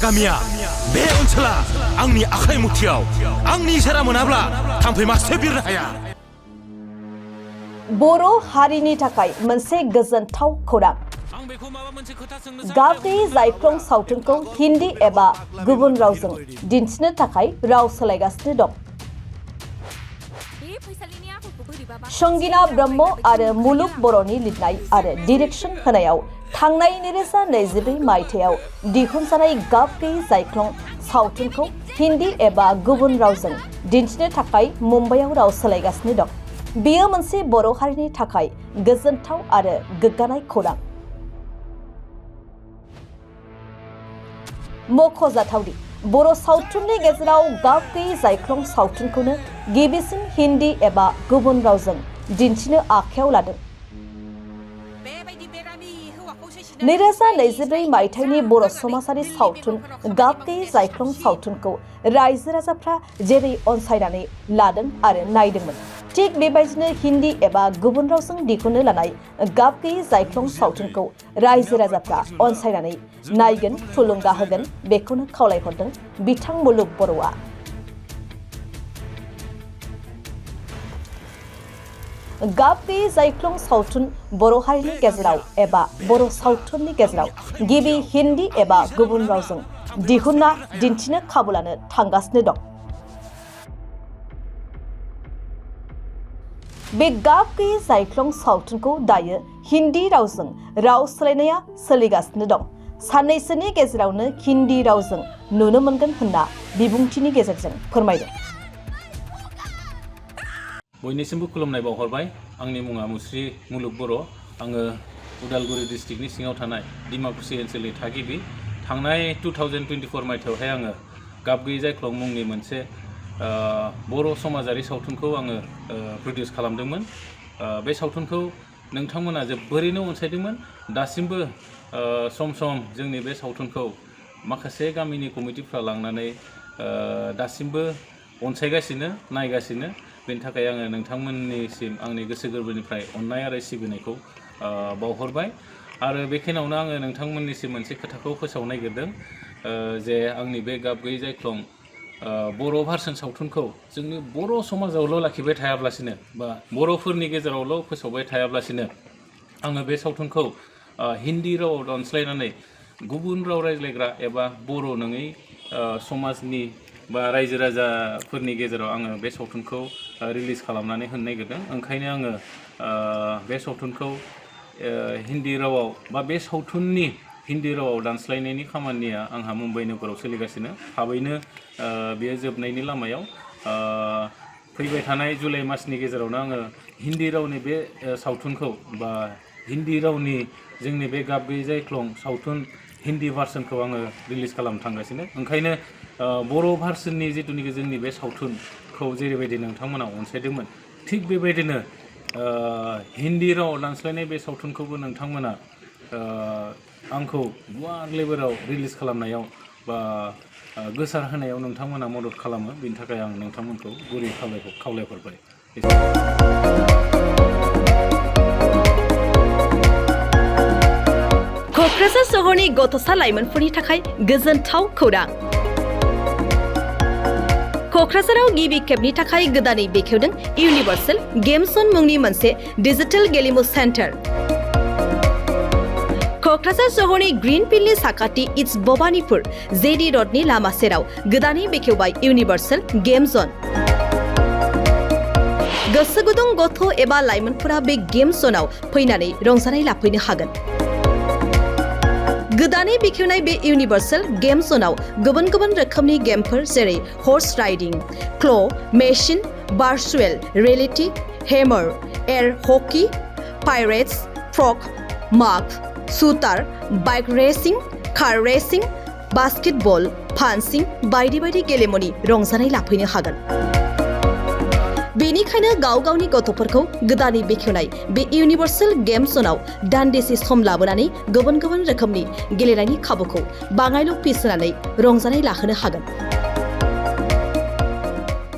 गामिया बे ओनसोला आंनि आखाइ मुथियाव आंनि इसारा मोनाब्ला थाम्फै मासे बिरनो हाया बर' हारिनि थाखाय मोनसे गोजोनथाव खौरां गाब गैयै जायख्लं सावथुनखौ हिन्दी एबा गुबुन रावजों दिन्थिनो थाखाय राव सोलायगासिनो दं संगिना ब्रह्म आरो मुलुग बर'नि लिरनाय आरो डिरेक्सन होनायाव थांनाय 2024 मायथाइयाव दिहुनजानाय गाब गैयै जायख्लं सावथुनखौ हिन्दी एबा गुबुन रावजों दिन्थिनो थाखाय मुम्बाइआव राव सोलायगासिनो दं बेयो मोनसे बर' हारिनि थाखाय गोजोनथाव आरो गोग्गानाय खौरां मख'जाथावदि बर' सावथुननि गेजेराव गाब गैयै जायख्लं सावथुनखौनो गिबिसिन हिन्दी एबा गुबुन रावजों दिन्थिनो आखायाव लादों 2024 मायथाइनि बर' समाजारि सावथुन गाब गैयै जायख्लं सावथुनखौ रायजो राजाफ्रा जेरै अनसायनानै लादों आरो नायदोंमोन थिग बेबायदिनो हिन्दी एबा गुबुन रावजों दिहुननो लानाय गाब गैयै जायख्लं सावथुनखौ रायजो राजाफ्रा अनसायनानै नायगोन थुलुंगा होगोन बेखौनो खावलायहरदों बिथां मुलुग बर'आ गाब गैयै जायख्लं सावथुन बर' हारिनि गेजेराव एबा बर' सावथुननि गेजेराव गिबि हिन्दी एबा गुबुन रावजों दिहुनना दिन्थिनो खाबु लानो थांगासिनो दं बे गाब गैयै जायख्लं सावथुनखौ दायो हिन्दी रावजों राव सोलायनाया सोलिगासिनो दं साननैसोनि गेजेरावनो हिन्दी रावजों नुनो मोनगोन होनना बिबुंथिनि गेजेरजों फोरमायदों बयनिसिमबो खुलुमनाय बावहरबाय आंनि मुङा मुस्रि मुलुग बर' आङो उदालगुरि डिस्ट्रिक्टनि सिङाव थानाय डिमाकुसि ओनसोलनि थागिबि थांनाय 2024 मायथाइयावहाय आङो गाब गैयै जायख्लं मुंनि मोनसे बर' समाजारि सावथुनखौ आङो प्रडिउस खालामदोंमोन बे सावथुनखौ नोंथांमोना जोबोरैनो अनसायदोंमोन दासिमबो सम सम जोंनि बे सावथुनखौ माखासे गामिनि कमिटिफ्रा लांनानै दासिमबो अनसायगासिनो नायगासिनो बेनि थाखाय आङो नोंथांमोननिसिम आंनि गोसो गोरबोनिफ्राय अननाय आरो सिबिनायखौ बावहरबाय आरो बेखिनियावनो आङो नोंथांमोननिसिम मोनसे खोथाखौ फोसावनो नागिरदों जे आंनि बे गाब गैयै जायख्लं बर' भार्सन सावथुनखौ जोंनि बर' समाजावल' लाखिबाय थायाब्लासिनो बा बर'फोरनि गेजेरावल' फोसावबाय थायाब्लासिनो आङो बे सावथुनखौ हिन्दी रावाव दानस्लायनानै गुबुन राव रायज्लायग्रा एबा बर' नङै समाजनि बा रायजो राजाफोरनि गेजेराव आङो बे सावथुनखौ रिलिज खालामनानै होनो नागिरदों ओंखायनो आङो बे सावथुनखौ हिन्दी रावाव बा बे सावथुननि हिन्दी रावाव दानस्लायनायनि खामानिया आंहा मुम्बाइ नोगोराव सोलिगासिनो थाबैनो बेयो जोबनायनि लामायाव फैबाय थानाय जुलाइ मासनि गेजेरावनो आङो हिन्दी रावनि बे सावथुनखौ बा हिन्दी रावनि जोंनि बे गाब गैयै जायख्लं सावथुन हिन्दी भार्सनखौ आङो रिलिज खालामनो थांगासिनो ओंखायनो बर' भार्सननि जिथुनिखि जोंनि बे सावथुनखौ जेरैबायदि नोंथांमोना अनसायदोंमोन थिग बेबायदिनो हिन्दी रावाव दानस्लायनाय बे सावथुनखौबो नोंथांमोना आंखौ गुवार लेभेलाव रिलिज खालामनायाव बा गोसार होनायाव नोंथांमोना मदद खालामो बेनि थाखाय आं नोंथांमोनखौ गुरै खावलायहरबाय क'क्राझार सहरनि गथ'सा लाइमोनफोरनि थाखाय गोजोनथाव खौरां क'क्राझाराव गिबि खेबनि थाखाय गोदानै बेखेवदों इउनिभार्सेल गेम जन मुंनि मोनसे डिजिटेल गेलेमु सेन्टार क'क्राझार सहरनि ग्रीन फिल्डनि साखाथि इट्स भबानिपुर जेडि रडनि लामा सेराव गोदानै बेखेवबाय इउनिभार्सेल गेम जन गोसो गुदुं गथ' एबा लाइमोनफोरा बे गेम जनाव फैनानै रंजानाय लाफैनो हागोन गोदानै बेखेवनाय बे इउनिभार्सेल गेम जनाव गुबुन गुबुन रोखोमनि गेमफोर जेरै horse riding claw' machine virtual reality hammer air hockey pirates frog माग shooter bike racing car racing basketball punching बायदि बायदि गेलेमुनि रंजानाय लाफैनो हागोन बेनिखायनो गाव गावनि गथ'फोरखौ गोदानै बेखेवनाय बे इउनिभार्सेल गेम जनाव दान्दिसे सम लाबोनानै गुबुन गुबुन रोखोमनि गेलेनायनि खाबुखौ बाङायल' फिस होनानै रंजानाय लाहोनो हागोन